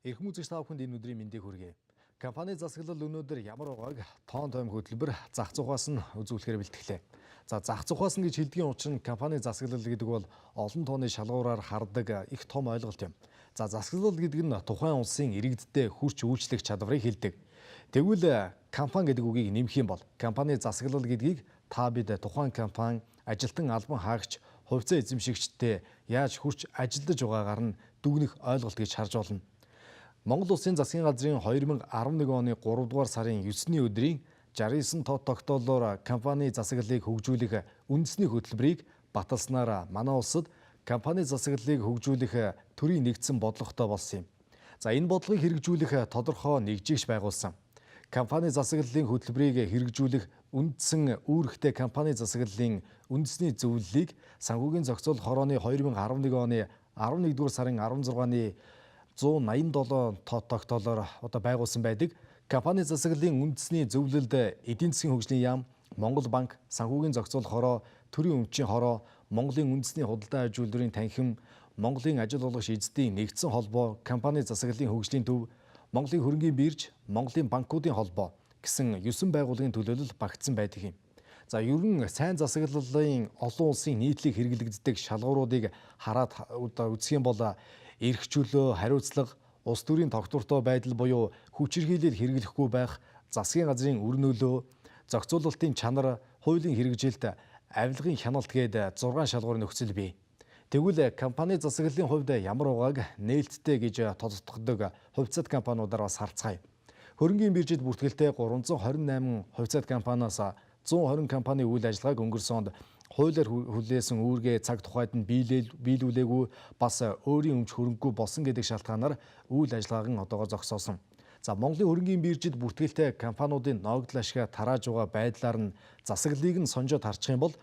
Эрхэм үзэгч та бүхэнд энэ өдрийн мэндийг хүргэе. Компани засаглал өнөөдөр ямар байгааг тоон тойм хөтөлбөр зах зухаас нь үзүүлэхээр бэлтгэлээ. За зах зухаас нь гэж хэлдгийн учир нь компани засаглал гэдэг бол олон тооны шалгуураар хардаг их том ойлголт юм. За засаглал гэдэг нь тухайн улсын иргэдтэй хүрч үйлчлэх чадварыг хэлдэг. Тэгвэл компани гэдэг үгийг нэмэх юм бол компани засаглал гэдгийг та бид тухайн компани ажилтан албан хаагч хувьцаа эзэмшигчтэй яаж хүрч ажиллаж байгаагаар нь дүгнэх ойлголт гэж харж болно. Монгол Улсын засгийн газрын 2011 оны 3 дугаар сарын 9-ний өдрийн 69 тоо тогтоолоор компани засаглалыг хөгжүүлэх үндэсний хөтөлбөрийг баталснаар манай улсад компани засаглалыг хөгжүүлэх төрийн нэгдсэн бодлоготой болсон юм. За энэ бодлогыг хэрэгжүүлэх тодорхой нэгжигч байгуулсан. Компани засаглалын хөтөлбөрийг хэрэгжүүлэх үндсэн үүрэгтэй компани засаглалын үндэсний зөвлөлийг санхүүгийн зохицуулах хорооны 2011 оны 11-р сарын 16-ны 187 тоо тогтоолоор одоо байгуулсан байдаг. Компани засаглалын үндэсний зөвлөлд эдийн засгийн хөгжлийн яам, Монгол банк, санхүүгийн зохицуулах хороо, төрийн өмчийн хороо, Монголын үндэсний худалдан аж үйлдвэрийн танхим, Монголын ажил олгогч эзэдийн нэгдсэн холбоо, компани засаглалын хөгжлийн төв, Монголын хөрөнгийн бирж, Монголын банкуудын холбоо гэсэн 9 байгууллагын төлөөлөл багтсан байдаг юм. За ер нь сайн засаглалын олон улсын нийтлэг хэрэглэгддэг шалгууруудыг хараад одоо үзэх юм бол эрх чөлөө, хариуцлага, улс төрийн тогтвортой байдал буюу хүчирхийлэл хэрэглэхгүй байх, засгийн газрын үр нөлөө, зохицуулалтын чанар, хуулийн хэрэгжилт, авилгын хяналт гээд 6 шалгуурын нөхцөл бий. Тэгвэл компани засаглалын хувьд ямар байгааг нээлттэй гэж тодотгодог хувьцаат компаниудаар бас харцгаая. Хөрөнгийн биржид бүртгэлтэй 328 хувьцаат компаниас 120 компани үйл ажиллагааг өнгөрсөн онд хуулиар хүлээсэн үүргээ цаг тухайд нь биелүүлээгүй бас өөрийн өмч хөрөнгөгүй болсон гэдэг шалтгаанаар үйл ажиллагааг нь одоогоор зогсоосон. За Монголын хөрөнгийн биржид бүртгэлтэй компаниудын ногдол ашгаа тарааж байгаа байдлаар нь засаглалыг нь сонжоод харчих юм бол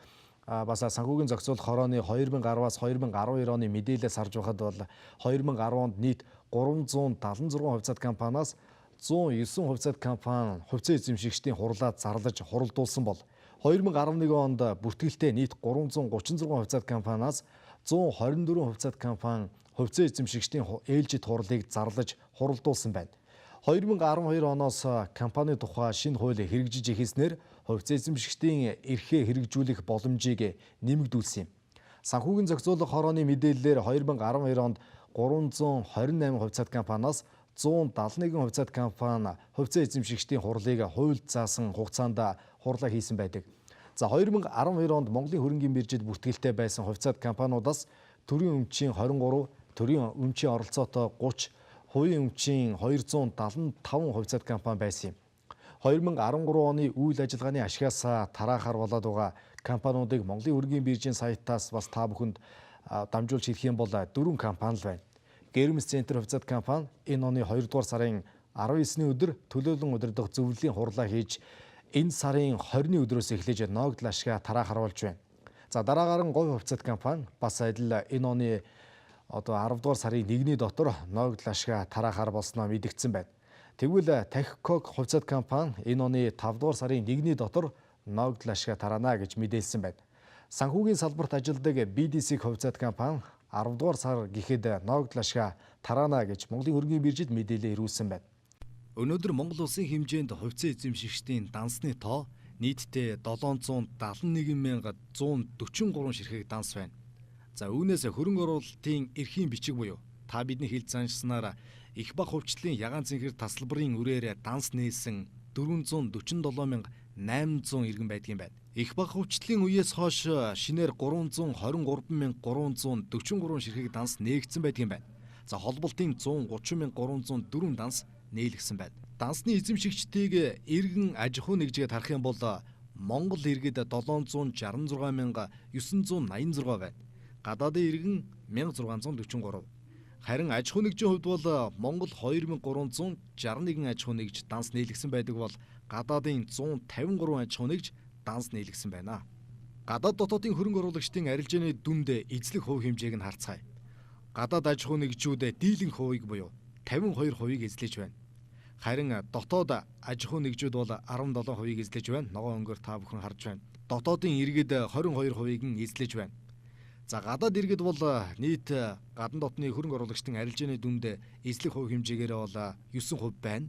бас санхүүгийн зохицуулах хорооны 2010-аас 2012 оны мэдээлэлээс харж байхад бол 2010 онд нийт 376 хувьцаат компаниас 109 хувьцаат компани хувьцаа эзэмшигчдийн хурлаа зарлаж хуралдуулсан бол 2011 онд бүртгэлтэй нийт 336 хувьцаат компаниас 124 хувьцаат компани хувьцаа эзэмшигчдийн ээлжит хурлыг зарлаж хуралдуулсан байна. 2012 оноос компани тухай шинэ хууль хэрэгжиж эхэлснээр хувьцаа эзэмшигчдийн эрхээ хэрэгжүүлэх боломжийг нэмэгдүүлсэн юм. Санхүүгийн зохицуулах хорооны мэдээллээр 2012 онд 328 хувьцаат компаниас 171 хувьцаат компани хувьцаа эзэмшигчдийн хурлыг хуульд заасан хугацаанд хурлаа хийсэн байдаг. За 2012 онд Монголын хөрөнгийн биржид бүртгэлтэй байсан хувьцаат компаниудаас төрийн өмчийн 23, төрийн өмчийн оролцоотой 30, хувийн өмчийн 275 хувьцаат компани байсан юм. 2013 оны үйл ажиллагааны ашигаас тараахаар болоод байгаа компаниудыг Монголын хөрөнгийн биржийн сайтаас бас та бүхэнд дамжуулж хэлэх юм бол 4 компани л байна. Гермес Центр хувьцаат компани энэ оны 2 дугаар сарын 19-ний өдөр төлөөлөн удирдах зөвлөлийн хурлаа хийж энэ сарын 20-ны өдрөөс эхлэж ногдол ашгаа тараахаар болж байна. За дараагаар нь говь хувьцаат компани бас адил энэ оны одоо 10 дугаар сарын 1-ний дотор ногдол ашгаа тараахаар болсноо мэдэгдсэн байна. Тэгвэл Тахикок хувьцаат компани энэ оны 5 дугаар сарын 1-ний дотор ногдол ашгаа тараана гэж мэдээлсэн байна. Санхүүгийн салбарт ажилладаг BDC хувьцаат компани 10 дугаар сар гэхэд ногдол ашгаа тараана гэж Монголын хөрөнгийн биржид мэдээлэл ирүүлсэн байна. Өнөөдөр Монгол улсын хэмжээнд хувьцаа эзэмшигчдийн дансны тоо нийтдээ 771,143 ширхэг данс байна. За үүнээс хөрөнгө оруулалтын эрхийн бичиг буюу та бидний хэлж заншсанаар их бага хувьчлалын ягаан цэнхэр тасалбарын үрээр данс нээсэн 447,800 иргэн байдгийн байна. Их бага хувьчлалын үеэс хойш шинээр 323,343 ширхэг данс нээгдсэн байдгийн байна. За холболтын 130,304 данс нээлгсэн байна. Дансны эзэмшигчдийг иргэн аж ахуй нэгжгээд харах юм бол Монгол иргэд 766,986 байна. Гадаадын иргэн 1643. Харин аж ахуй нэгжийн хувьд бол Монгол 2361 аж ахуй нэгж данс нээлгсэн байдаг бол гадаадын 153 аж ахуй нэгж данс нээлгсэн байна. Гадаад дотоодын хөрөнгө оруулагчдын арилжааны дүнд эзлэх хувь хэмжээг нь харцгаая. Гадаад аж ахуй нэгжүүд дийлэнх хувийг буюу 52%-ийг эзлэж байна. Харин дотоод аж ахуй нэгжүүд бол 17%-ийг эзлэж байна. Ногоон өнгөөр та бүхэн харж байна. Дотоодын иргэд 22%-ийг нь эзлэж байна. За гадаад иргэд бол нийт гадна дотны хөрөнгө оруулагчдын арилжааны дүнд эзлэх хувь хэмжээгээр бол 9% байна.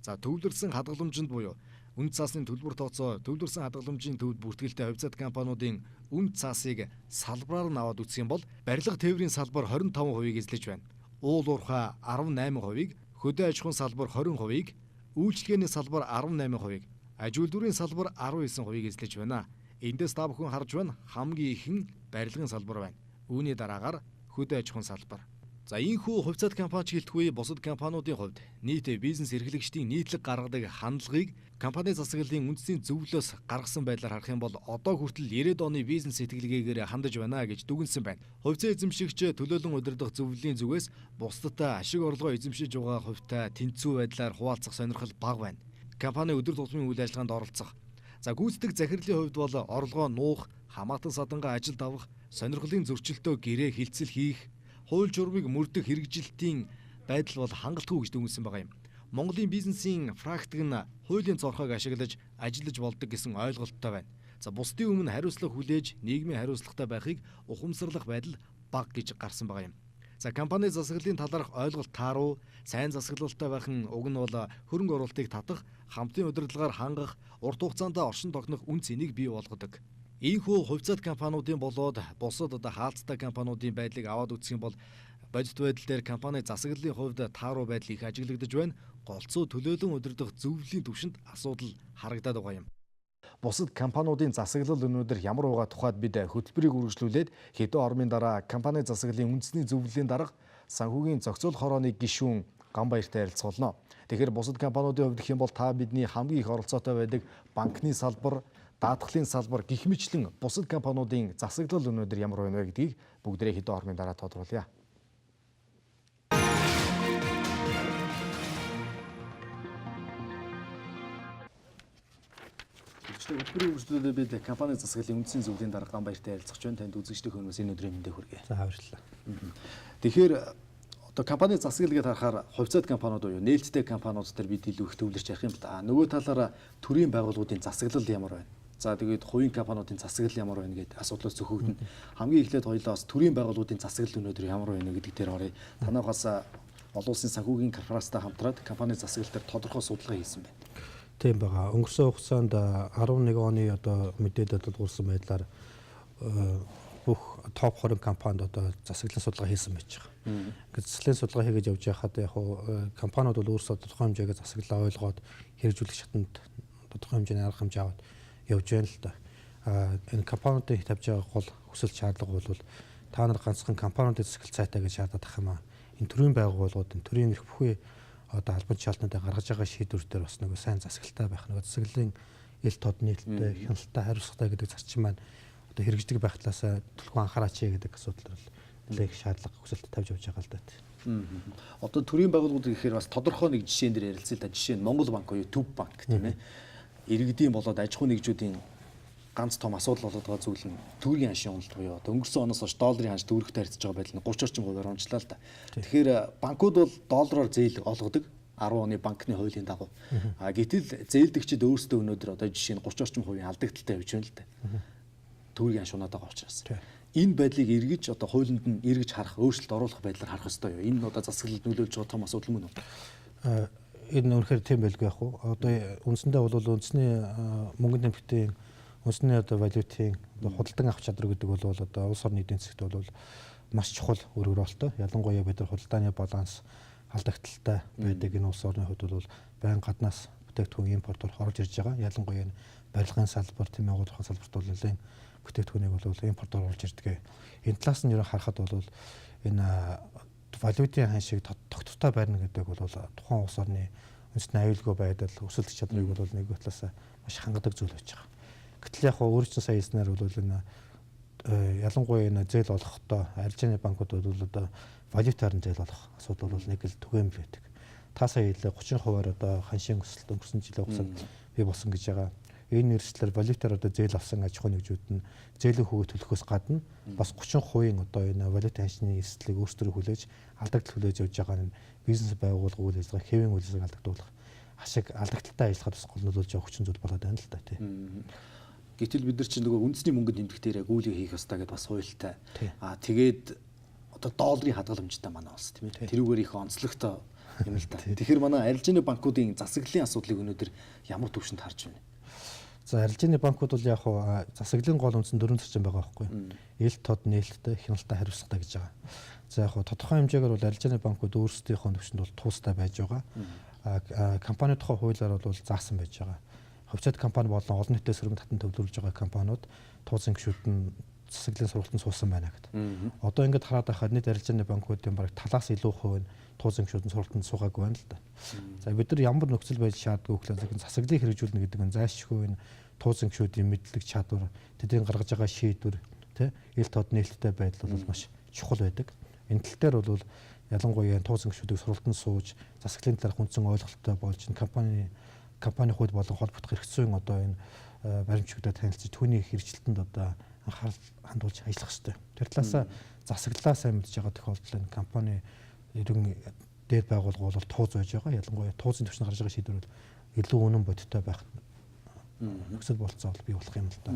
За төвлөрсөн хадгаламжинд буюу үнэ цаасны төлбөр тооцоо төвлөрсөн хадгаламжийн төвд бүртгэлтэй хувьцаат компаниудын үнэ цаасыг салбараар нь аваад үзэх юм бол барилга тээврийн салбар 25%-ийг эзлэж байна. Уул уурхай 18%-ийг, хөдөө аж ахуйн салбар 20%-ийг, үйлчилгээний салбар 18%-ийг, аж үйлдвэрийн салбар 19%-ийг эзлэж байна. Эндээс та бүхэн харж байна, хамгийн ихэн барилгын салбар байна. Үүний дараагаар хөдөө аж ахуйн салбар. За ийхүү хувьцаат компани гэлтгүй бусад компаниудын хувьд нийт бизнес эрхлэгчдийн нийтлэг гаргадаг хандлагыг компани засаглалын үндсийн зөвлөлөөс гаргасан байдлаар харах юм бол одоо хүртэл 90-ад оны бизнес сэтгэлгээгээр хандаж байна гэж дүгнэсэн байна. Хувьцаа эзэмшигч төлөөлөн удирдах зөвлөлийн зүгээс бусдад ашиг орлогоо эзэмшиж байгаа хувьтай тэнцүү байдлаар хуваалцах сонирхол бага байна. Компани өдөр тутмын үйл ажиллагаанд оролцох. За гүйцэтгэх захирлын хувьд бол орлогоо нуух, хамаатан садангаа ажилд авах, сонирхлын зөрчилтөө гэрээ хилцэл хийх, хууль журмыг мөрдөх хэрэгжилтийн байдал бол хангалтгүй гэж дүгнэсэн байгаа юм. Монголын бизнесийн практик нь хуулийн зорхоог ашиглаж ажиллаж болдог гэсэн ойлголттой байна. За бусдын өмнө хариуцлага хүлээж нийгмийн хариуцлагатай байхыг ухамсарлах байдал бага гэж гарсан байгаа юм. За компани засаглалын талаарх ойлголт тааруу, сайн засаглалтай байх нь уг нь бол хөрөнгө оруулалтыг татах, хамтын удирдлагаар хангах, урт хугацаанд оршин тогтнох үн цэнийг бий болгодог. Ийхүү хувьцаат компаниудын болоод бусад одоо хаалттай компаниудын байдлыг аваад үзэх юм бол бодит байдал дээр компани засаглалын хувьд тааруу байдал их ажиглагдаж байна. Голцоо төлөөлөн удирдах зөвлөлийн түвшинд асуудал харагдаад байгаа юм. Бусад компаниудын засаглал өнөөдөр ямар байгаа тухайд бид хөтөлбөрийг үргэлжлүүлээд хэдэн ормын дараа компани засаглалын үндэсний зөвлөлийн дарга санхүүгийн зохицуулах хорооны гишүүн Гамбаяртай ярилцах болно. Тэгэхээр бусад компаниудын хувьд гэх юм бол та бидний хамгийн их оролцоотой байдаг банкны салбар, даатгалын салбар гэх мэтлэн бусад компаниудын засаглал өнөөдөр ямар байна вэ гэдгийг бүгдээрээ хэдэн ормын дараа тодруулъя. Хөтөлбөрийн үргэлжлүүлээ бид компани засаглалын үндсийн зөвлөлийн дарга Гамбаяртай ярилцах байна. Танд үзэгчдийн хүмүүс энэ өдрийн мэндийг хүргэе. За баярлалаа. Тэгэхээр одоо компани засаглал гэдээ харахаар хувьцаат компаниуд буюу нээлттэй компаниуд дээр бид илүү их төвлөрч ярих юм л да. Нөгөө талаараа төрийн байгууллагуудын засаглал ямар байна? За тэгээд хувийн компаниудын засаглал ямар байна гэдээ асуудлаас зөхөгдөнө. Хамгийн эхлээд хоёлоо бас төрийн байгууллагуудын засаглал өнөөдөр ямар байна гэдэг дээр оръё. Танайхаас олон улсын санхүүгийн корпорацтай хамтраад компани засаглал дээр тодорхой судалгаа хийсэн байна. Тийм байгаа. Өнгөрсөн хугацаанд 11 оны одоо мэдээлэл тулгуурсан байдлаар бүх топ 20 компанид одоо засаглалын судалгаа хийсэн байж байгаа. Ингээд засаглалын судалгаа хийгээд явж байхад яг компаниуд бол өөрсдөө тодорхой хэмжээгээр засаглалаа ойлгоод хэрэгжүүлэх шатанд тодорхой хэмжээний арга хэмжээ аваад явж байна л да. Энэ компаниудын тавьж байгаа гол хүсэл шаардлага бол та нар ганцхан компаниудын засаглал цайтай гэж шаардаад ах юм аа. Энэ төрийн байгууллагууд, энэ төрийн эрх бүхий одоо албан тушаалтнуудаа гаргаж байгаа шийдвэр дээр бас нөгөө сайн засаглалтай байх, нөгөө засаглалын ил тод нийлэлтэй, хяналттай, хариуцлагатай гэдэг зарчим маань одоо хэрэгждэг байх талаас түлхүү анхаараач гэдэг асуудал бол нэлээх шаардлага хүсэлт тавьж явж байгаа л да. Одоо төрийн байгууллагууд гэхээр бас тодорхой нэг жишээн дээр ярилцъя л да. Жишээ нь Монгол банк буюу Төв банк тийм ээ. Иргэдийн болоод аж ахуйн нэгжүүдийн ганц том асуудал болоод байгаа зүйл нь төгрөгийн ханшийн уналт буюу одоо өнгөрсөн оноос хойш долларын ханш төгрөгтэй харьцаж байгаа байдал нь 30 орчим хувиар унжлаа л да. Тэгэхээр банкуд бол доллараар зээл олгодог 10 оны банкны хуулийн дагуу. А гэтэл зээлдэгчид өөрсдөө өнөөдөр одоо жишээ нь 30 орчим хувийн алдагдaltaй явж байна л да. Төгрөгийн ханш унаад байгаа учраас. Энэ байдлыг эргэж одоо хуулинд нь эргэж харах, өөрчлөлт оруулах байдлаар харах ёстой юу? Энэ одоо засаглалд нөлөөлж байгаа том асуудал мөн үү? Энэ үнэхээр тийм байлгүй яах вэ? Одоо үндсэндээ бол үндэсний мөнгөнд нэмэгтийн үндэсний одоо валютын одоо худалдан авах чадвар гэдэг бол одоо улс орны эдийн засагт бол маш чухал үр өрөөлтөй. Ялангуяа бид нар худалдааны баланс алдагдaltaй байдаг энэ улс орны хувьд бол байн гаднаас бүтээгдэхүүн импортоор орж ирж байгаа. Ялангуяа энэ барилгын салбар, тийм агуулгын салбарт бол нэлээд бүтээгдэхүүнийг бол импортоор оруулж ирдэг. Энэ талаас нь ер нь харахад бол энэ валютын ханшийг тогтвортой байрна гэдэг бол тухайн улс орны үндэсний аюулгүй байдал, өсөлт чадварыг бол нэг талаас маш хангадаг зүйл байж байгаа. Гэтэл яг өөр чинь сая хэлснээр бол энэ ялангуяа энэ зээл олохдоо арилжааны банкуд бол одоо валютаар нь зээл олох асуудал бол нэг л түгээмэл байдаг. Та сая хэлээ 30%-аар одоо ханшийн өсөлт өнгөрсөн жилийн хугацаанд бий болсон гэж байгаа. Энэ нэршлэр валютаар одоо зээл авсан аж ахуйн нэгжүүд нь зээлийн хүүгээ төлөхөөс гадна бас 30% одоо энэ валютын ханшны эрсдлийг өөрсдөө хүлээж алдагдал хүлээж явж байгаа нь бизнес байгууллага үйл ажиллагаа, хэвийн үйл ажиллагааг алдагдуулах ашиг алдагдaltaй ажиллахад бас гол нөлөөлж байгаа хүчин зүйл болоод байна л да тий. Гэтэл бид нар чинь нөгөө үндэсний мөнгөнд нэмэгдээр яг үүлэг хийх ёстой гэдээ бас хуультай. Аа тэгээд одоо долларын хадгаламжтай манай улс тийм ээ. Тэрүүгээр их онцлогтой юм л да. Тэгэхээр манай арилжааны банкуудын засаглалын асуудлыг өнөөдөр ямар түвшинд харж байна? За арилжааны банкуд бол яг хуу засаглалын гол үндсэн дөрвөн зарчим байгаа байхгүй. Ил тод нээлттэй, хяналттай, хариуцлагатай гэж байгаа. За яг хуу тодорхой хэмжээгээр бол арилжааны банкуд өөрсдийнхөө түвшинд бол туустай байж байгаа. Компани тухай хуулиар бол заасан байж байгаа. Хувьцаат компани болон олон нийтэд сөрөг татан төвлөрүүлж байгаа компаниуд тууцын гишүүд нь засаглалын сургалтанд суусан байна гэдэг. Одоо ингээд хараад байхад нийт арилжааны банкуудын бараг талаас илүү хувь нь тууцын гишүүд нь сургалтанд суугаагүй байна л да. За бид нар ямар нөхцөл байдал шаарддаг вэ гэхээр засаглалыг хэрэгжүүлнэ гэдэг нь зайлшгүй энэ тууцын гишүүдийн мэдлэг чадвар, тэдний гаргаж байгаа шийдвэр, тэ ил тод нээлттэй байдал бол маш чухал байдаг. Энэ тал дээр бол ялангуяа тууцын гишүүдийг сургалтанд сууж засаглалын талаарх үндсэн ойлголттой болж энэ компани хууль болон холбогдох эрх зүйн одоо энэ баримтчигтай танилцаж түүний хэрэгжилтэнд одоо анхаарал хандуулж ажиллах хэрэгтэй. Тэр талаасаа засаглалаа сайн мэдж байгаа тохиолдолд энэ компани ерөн дээд байгууллага бол тууз байж байгаа. Ялангуяа туузын түвшинд гарч байгаа шийдвэр бол илүү үнэн бодиттой байх нөхцөл болцоо бол бий болох юм л да.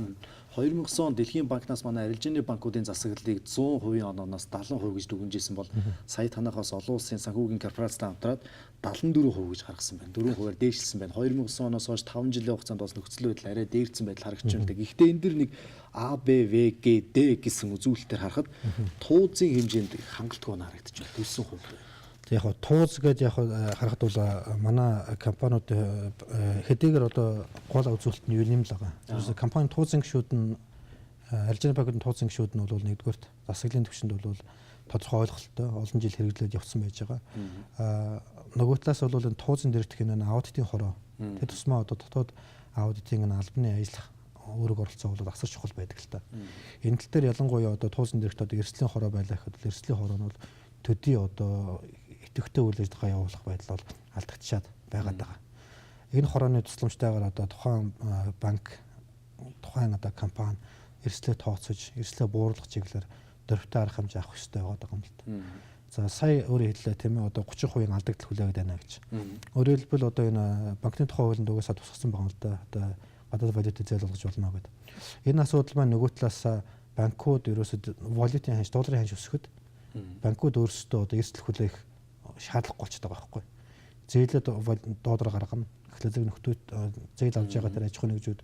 2009 он Дэлхийн банкнаас манай арилжааны банкуудын засаглалыг 100% ононоос 70% гэж дүгнжсэн бол сая танахаас олон улсын санхүүгийн корпорацтай хамтраад 74% гэж гаргасан байна. 4%-аар дээшилсэн байна. 2009 оноос хойш 5 жилийн хугацаанд бас нөхцөл байдал арай дээрдсэн байдал харагдаж байна. Гэхдээ энэ дэр нэг А, Б, В, Г, Д гэсэн үзүүлэлтээр харахад туузын хэмжээнд хангалтгүй харагдаж байна. Төлсөн хувь. Яг хоо тууз гэж яг харахад бол манай компаниуд хэдийгээр одоо гол үзүүлэлт нь юу юм л байгаа. Тэрээс компани туузын гишүүд нь арилжааны банкны туузын гишүүд нь бол нэгдүгээрт засаглалын түвшинд бол тодорхой ойлголттой олон жил хэрэглээд явцсан байж байгаа. Нөгөө талаас бол энэ туузын дэрэгдэх энэ аудитын хороо. Тэр тусмаа одоо дотоод аудитын энэ албаны ажиллах үүрэг оролцоо бол асар чухал байдаг л та. Энэ тал дээр ялангуяа одоо туузын дэрэгт одоо эрсдлийн хороо байлаа гэхэд эрсдлийн хороо нь бол төдий одоо идэвхтэй үйл ажиллагаа явуулах байдал бол алдагдчихад байгаад байгаа. Энэ хорооны тусламжтайгаар одоо тухайн банк, тухайн одоо компани эрсдлээ тооцож, эрсдлээ бууруулах чиглэлээр дөрвтэй арга хэмжээ авах ёстой байгаа юм л та. За сая өөрөө хэллээ тийм ээ одоо 30% алдагдал хүлээгээд байна гэж. Өөрөөр хэлбэл одоо энэ банкны тухай хуулинд угаасаа тусгасан байгаа юм л да. Одоо гадаад валютыг зээл олгож болно гэдэг. Энэ асуудал маань нөгөө талаас банкуд ерөөсөө валютын ханш, долларын ханш өсөхөд банкуд өөрсдөө одоо эрсдэл хүлээх шаардлагагүй болчиход байгаа байхгүй. Зээлээ доллар гаргана. Тэгэхээр зэрэг нөхдүүд зээл авч байгаа тэр аж ахуйн нэгжүүд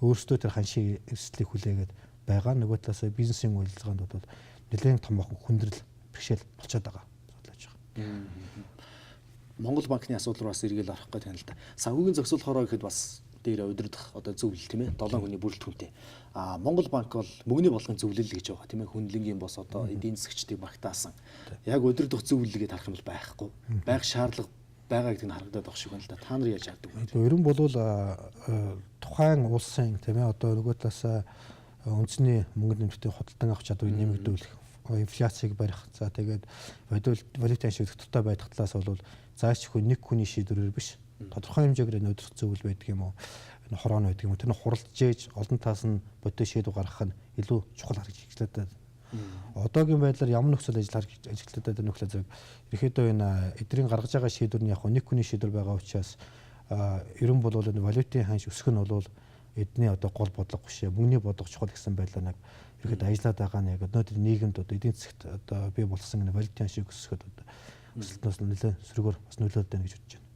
өөрсдөө тэр ханшийн эрсдлийг хүлээгээд байгаа. Нөгөө талаас бизнесийн үйлдэлгээнд бол нэлээд томоохон хүндрэл бэрхшээл болчиход байгаа. Судлаач байгаа. Монгол банкны асуудал руу бас эргэл орох гэж байна л да. Санхүүгийн зохицуулах хороо гэхэд бас дээр удирдах одоо зөвлөл тийм ээ 7 хүний бүрэлдэхүүнтэй. А Монгол банк бол мөнгөний бодлогын зөвлөл гэж байгаа тийм ээ хөндлөнгийн бос одоо эдийн засгчдыг багтаасан. Яг удирдах зөвлөл гэж харах юм бол байхгүй. Байх шаардлага байгаа гэдэг нь харагдаад байгаа шиг байна л да. Та нар яаж хардаг вэ? Ер нь бол тухайн улсын тийм ээ одоо нөгөө талаас үндэсний мөнгөнд нэмэгдэх худалдан авах чадварыг нэмэгдүүлэх, инфляцийг барих. За тэгээд валютын ашиг доктортой байх талаас бол заашгүй нэг хүний шийдвэрээр биш. Тодорхой хэмжээгээр энэ удирдах зөвлөл байдаг юм уу? Энэ хороо байдаг юм уу? Тэр нь хуралдж ээж олон талаас нь бодит шийдвэр гаргах нь илүү чухал харагдаж эхлээд байна. Одоогийн байдлаар ямар нөхцөл ажил ажиглагдаад байгаа нөхцөл зэрэг ерөөхдөө энэ эдрийн гаргаж байгаа шийдвэр нь яг нэг хүний шийдвэр байгаа учраас ерөн бол энэ валютын ханш өсөх нь бол эдний одоо гол бодлого биш ээ. Мөнгөний бодлого чухал гэсэн байдлаар нэг ерөөхдөө ажиллаад байгаа нь яг өнөөдөр нийгэмд одоо эдийн засагт одоо бий болсон энэ валютын ханшийг өсгөхөд одоо өсөлтөөс нэлээд сөргөөр бас нөлөөлдөг байна гэж бодож байна.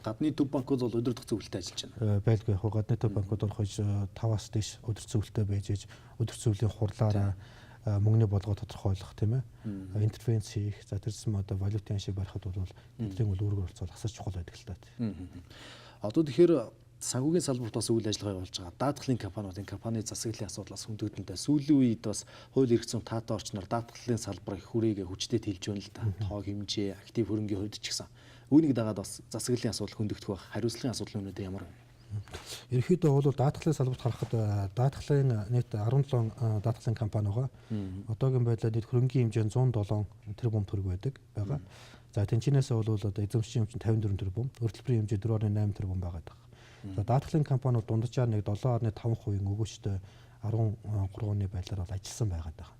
Гадны төв банкуд бол удирдах зөвлөлтэй ажиллаж байна. Байлгүй яг гадны төв банкуд бол 5-аас дээш удирдах зөвлөлтэй байж ээж удирдах зөвлөлийн хурлаараа мөнгөний бодлого тодорхойлох тийм ээ интервенц хийх за тэрсэн одоо валютын ашиг барихад бол тэдний бол үүрэг оролцоо асар чухал байдаг л та. Одоо тэгэхээр санхүүгийн салбарт бас үйл ажиллагаа явуулж байгаа даатгалын компаниудын компани засаглалын асуудлаас хүндэгдэнтэй сүүлийн үед бас хууль эрх зүйн таатай орчноор даатгалын салбар их хүрээгээ хүчтэй тэлж байна л да. Тоо хэмжээ, актив хөрөнгийн хувьд ч гэсэн. Үүнийг дагаад бас засаглалын асуудал хүндэгдэх байх. Хариуцлагын асуудал өнөөдөр ямар вэ? Ерөнхийдөө бол даатгалын салбарт харахад даатгалын нийт 17 даатгалын компани байгаа. Одоогийн байдлаар нийт хөрөнгийн хэмжээ 107 тэрбум төгрөг байдаг байгаа. За тэнцэнээсээ бол одоо эзэмшлийн хэмжээ 54 тэрбум, өртөлбөрийн хэмжээ 4.8 тэрбум байгаа даа. За даатгалын компаниуд дунджаар нэг 7.5% өгөөжтэй 13-ны байдлаар бол ажилласан байгаа даа.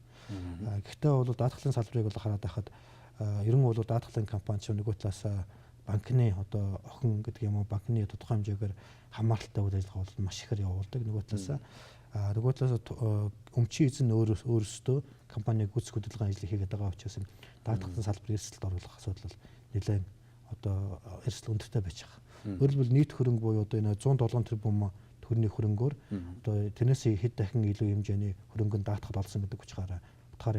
Гэхдээ бол даатгалын салбарыг бол хараад байхад ерөн бол даатгалын компани ч нөгөө талаас банкны одоо охин гэдэг юм уу банкны тодорхой хэмжээгээр хамааралтай үйл ажиллагаа бол маш ихээр явуулдаг. Нөгөө талаас Нөгөө талаас өмчийн эзэн өөрөөсөө компаниг гүйцэтгэх хөдөлгөөний ажлыг хийгээд байгаа учраас даатгалын салбар эрсдэлд оруулах асуудал бол нэлээд одоо эрсдэл өндөртэй байж байгаа. Өөрөөр хэлбэл нийт хөрөнгө буюу одоо энэ 107 тэрбум төгрөгийн хөрөнгөөр одоо тэрнээс хэд дахин илүү хэмжээний хөрөнгө нь даатгал олсон гэдэг утгаараа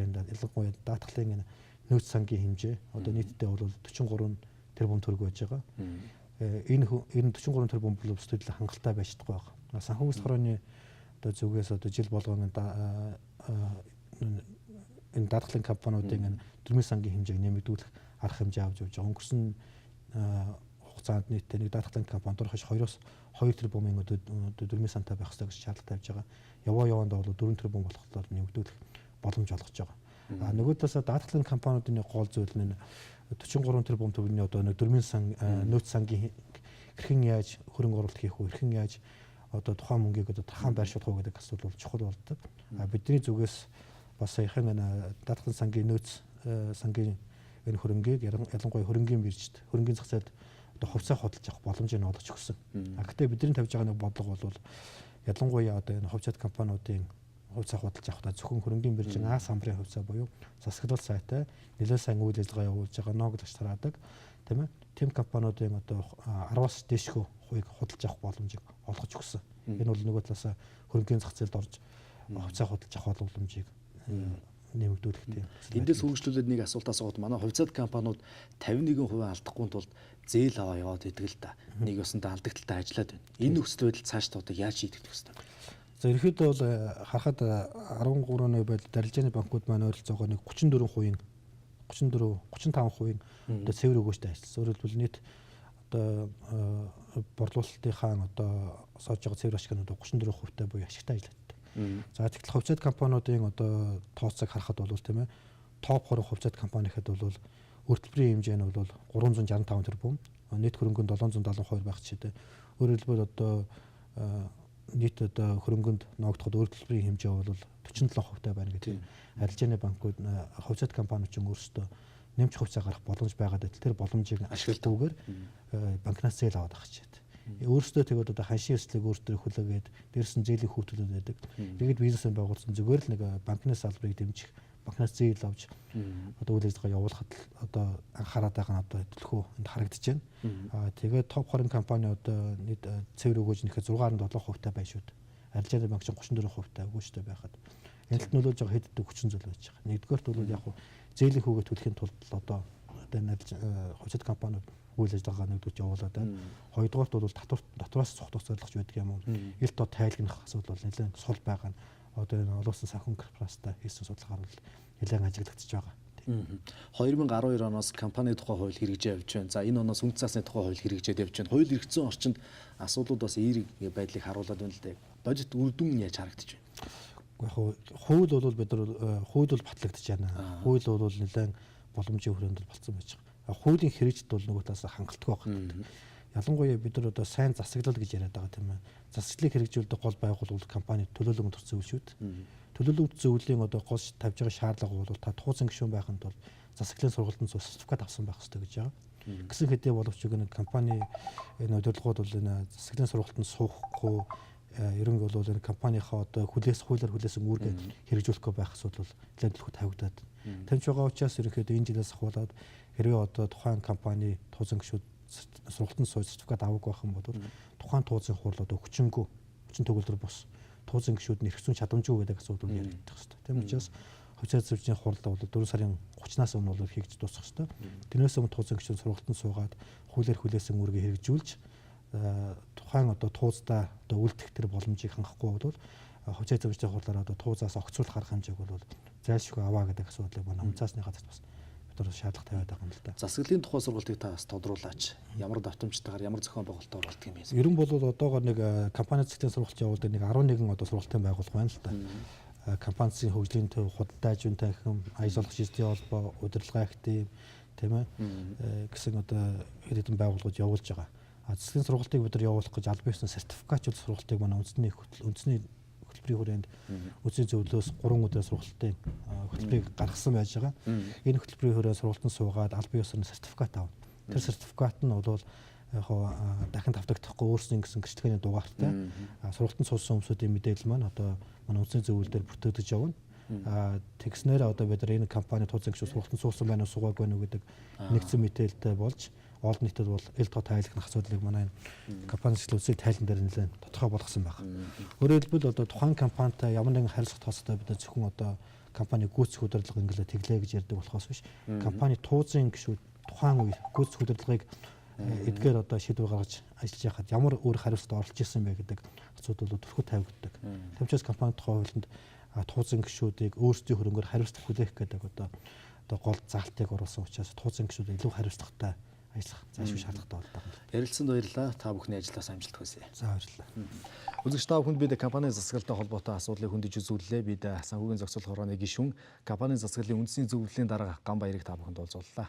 энэ ялангуяа даатгалын энэ нөөц сангийн хэмжээ одоо нийтдээ бол 43 тэрбум төгрөг байж байгаа. Энэ 43 тэрбум бол бусдад хангалттай байж чадахгүй байгаа. Санхүүгийн хорооны одоо зүгээс одоо жил болгон энэ даатгалын компаниудын энэ дөрмийн сангийн хэмжээг нэмэгдүүлэх арга хэмжээ авч явж байгаа. Өнгөрсөн хугацаанд нийтдээ нэг даатгалын компани дөрөхөж 2-2 тэрбумын одоо дөрмийн сантай байх ёстой гэж шаардлага тавьж байгаа. Яваа явандаа бол 4 тэрбум болохоор нэмэгдүүлэх боломж олгож байгаа. А нөгөө талаасаа даатгалын компаниудын гол зүйл нь 43 тэрбум төгрөгийн одоо нэг дөрмийн сан нөөц сангийн хэрхэн яаж хөрөнгө оруулалт хийх вэ? Хэрхэн яаж одоо тухайн мөнгийг одоо тархан байршуулах уу гэдэг асуудал бол чухал болдог. А бидний зүгээс бас саяхан энэ даатгалын сангийн нөөц сангийн энэ хөрөнгийг ялангуяа хөрөнгийн биржид хөрөнгийн зах зээлд одоо хувьцаа худалдаж авах боломжийг олгож өгсөн. А гэхдээ бидний тавьж байгаа нэг бодлого бол ялангуяа одоо энэ хувьцаат компаниудын хувьцаа худалдаж авахдаа зөвхөн хөрөнгийн биржийн А самбарын хувьцаа буюу засаглал сайтай нэлээд сайн үйл ажиллагаа явуулж байгаа ноглогч тараадаг, тийм ээ. Тэм компаниудын одоо 10-аас дээшхөө хувийг худалдаж авах боломжийг олгож өгсөн. Энэ бол нөгөө талаасаа хөрөнгийн зах зээлд орж хувьцаа худалдаж авах боломжийг нэмэгдүүлэх тийм. Эндээс үргэлжлүүлээд нэг асуулт асуухад манай хувьцаат компаниуд 51% алдахгүй тулд зээл аваа яваад идэг л да. Нэг ёсондоо алдагдaltaй ажиллаад байна. Энэ нөхцөл байдал цаашдаа одоо яаж шийдэгдэх вэ? За ерөнхийдөө бол харахад 13 оны байдал дарилжааны банкуд маань ойролцоогоор нэг 34%, 34 35% одоо цэвэр өгөөжтэй ажилласан. Өөрөөр хэлбэл нийт одоо борлуулалтынхаа одоо сууж байгаа цэвэр ашиг нь одоо 34% буюу ашигтай ажилладаг. За тэгтэл хувьцаат компаниудын одоо тооцоог харахад бол тийм ээ топ 20 хувьцаат компани гэхэд бол өртөлбөрийн хэмжээ нь бол 365 тэрбум, нийт хөрөнгө нь 772 байх жишээтэй. Өөрөөр хэлбэл одоо нийт одоо хөрөнгөнд ноогдоход өртөлбөрийн хэмжээ бол 47% байна гэдэг. Арилжааны банкуд хувьцаат компаниуд ч өөрсдөө нэмж хувьцаа гарах боломж байгаад байтал тэр боломжийг ашигладаггүйгээр банкнаас зээл аваад байгаа ч гэдэг. Өөрсдөө тэгээд одоо ханшийн эрсдлийг өөрсдөө хүлээгээд дээрс нь зээлийн хүүтэлүүд байдаг. Тэгээд бизнесээ байгуулсан зүгээр л нэг банкны салбарыг дэмжих, банкнаас зээл авч одоо үйл ажиллагаа явуулахад одоо анхаарат байгаа нь одоо төлхөө энд харагдаж байна. Аа тэгээд топ 20 компани одоо нийт цэвэр өгөөж нэхэд 6.7% та байна шүү дээ. Арилжааны банк чинь 34% та өгөөжтэй байхад энэ талд нөлөөлж байгаа хэд хэдэн хүчин зүйл байж байгаа. Нэгдүгээрт бол яг зээлийн хүүгээ төлөхийн тулд одоо хувьцаат компаниуд үйл ажиллагаа нэгдүгürt явуулаад байна. Хоёрдугаарт бол татвараас цогтох зорилгоч байдаг юм уу? Ил тод тайлгнах асуудал бол нэлээд сул байгаа нь одоо энэ олон улсын санхүү корпорацтай хийсэн судалгаар бол нэлээд ажиглагдчихж байгаа. 2012 оноос компани тухай хууль хэрэгжиж явж байна. За энэ оноос үнэт заасны тухай хууль хэрэгжээд явж байна. Хууль хэрэгжсэн орчинд асуудлууд бас эерэг байдлыг харуулад байна л дээ. Бодит үр дүн яаж харагдаж байна? Яг хууль бол бид нар хууль бол батлагдаж байна. Хууль бол нэлээд боломжийн хүрээнд бол болцсон байж байгаа. Хуулийн хэрэгжид бол нөгөө талаас хангалтгүй байгаа. Ялангуяа бид нар одоо сайн засаглал гэж яриад байгаа, тийм ээ. Засаглалыг хэрэгжүүлдэг гол байгууллага компани төлөөлөн төрсөн үйл шүү дээ. Төлөөлөн зөвлөлийн одоо гол тавьж байгаа шаардлага бол та тууцан гишүүн байхын тулд засаглалын сургалтанд сертификат авсан байх ёстой гэж байгаа. Гэсэн хэдий боловч энэ компани энэ удирдлагууд бол энэ засаглалын сургалтанд суухгүй ерөн бол энэ компанийнхаа одоо хүлээс хуулиар хүлээсэн үүргээ хэрэгжүүлэхгүй байх асуудал бол нэлээд төлхөө тавигдаад. Тэмч байгаа учраас ерөнхийдөө энэ жилээс ахуулаад хэрвээ одоо тухайн компани тууцан гишүүд сургалтанд сууж сертификат аваагүй байх юм бол тухайн тууцын хурал одоо хүчингү хүчин төгөлдөр бус тууцын гишүүд нь эрх зүйн чадамжгүй гэдэг асуудал яригдах хэрэгтэй. Тийм учраас хувьцаа эзэмшлийн хурал бол 4 сарын 30-наас өмнө бол хийгдэж дуусах хэрэгтэй. Тэрнээс өмнө тууцын гишүүд сургалтанд суугаад хуулиар хүлээсэн үүргээ хэрэгжүүлж тухайн одоо тууздаа одоо үлдэх тэр боломжийг хангахгүй бол хувьцаа эзэмшлийн хурлаар одоо тууцаас огцруулах арга хэмжээг бол зайлшгүй аваа гэдэг асуудлыг манай үнцаасны газарт бас бид шаардлага тавиад байгаа юм л да. Засаглалын тухай сургалтыг та бас тодруулаач. Ямар давтамжтайгаар ямар зохион байгуулалтаар болдго юм бэ? Ерөн бол одоогоор нэг компани засгийн сургалт явуулдаг нэг 11 одоо сургалтын байгууллага байна л да. Компанийн хөгжлийн төв, худалдаа ажийн танхим, аяж олгох шийдлийн холбоо, удирдлагын актив, тийм ээ гэсэн одоо хэд хэдэн байгууллагууд явуулж байгаа. Засгийн сургалтыг бид нар явуулах гэж албан ёсны сертификатжуулах сургалтыг манай үндэсний хөтөлбөрийн хүрээнд үндэсний зөвлөлөөс 3 өдрийн сургалтын хөтөлбөрийг гаргасан байж байгаа. Энэ хөтөлбөрийн хүрээнд сургалтанд суугаад албан ёсоор сертификат авна. Тэр сертификат нь бол яг дахин тавтагдахгүй өөрсдийн гэсэн гэрчлэгээний дугаартай сургалтанд суусан хүмүүсийн мэдээлэл маань одоо манай үндэсний зөвлөл дээр бүртгэгдэж явна. Тэгснээр одоо бид нар энэ компани туузын гишүүд сургалтанд суусан байна уу, суугаагүй байна уу гэдэг нэгдсэн мэдээлэлтэй болж олон нийтэд бол эл тоо тайлах асуудлыг манай энэ компани засаглал тайлан дээр нэлээд тодорхой болгосон байна. Өөрөөр хэлбэл, одоо тухайн компанитай ямар нэгэн харилцах тооцоотой бид зөвхөн одоо компани гүйцэтгэх удирдлага ингэлээ тэглээ гэж ярьдаг болохоос биш, компани туузын гишүүд тухайн үе гүйцэтгэх удирдлагыг эдгээр одоо шийдвэр гаргаж ажиллаж байхад ямар өөр хариуцлага оролцож исэн бэ гэдэг асуудал бол түлхүү тавигддаг. Тийм учраас компани тухайн хуулинд туузын гишүүдийг өөрсдийн хөрөнгөөр хариуцлага хүлээх гэдэг одоо гол заалтыг оруулсан учраас туузын гишүүд илүү хариуцлагатай ажиллах зайлшгүй шаардлагатай болдог. Ярилцсанд баярлалаа. Та бүхний ажлаас амжилт хүсье. За, баярлалаа. Үзэгч та бүхэнд бид компани засаглалтай холбоотой асуудлыг хөндөж үзүүллээ. Бид санхүүгийн зохицуулах хорооны гишүүн, компани засаглалын үндэсний зөвлөлийн дарга Ган Баярыг та бүхэнд уулзууллаа.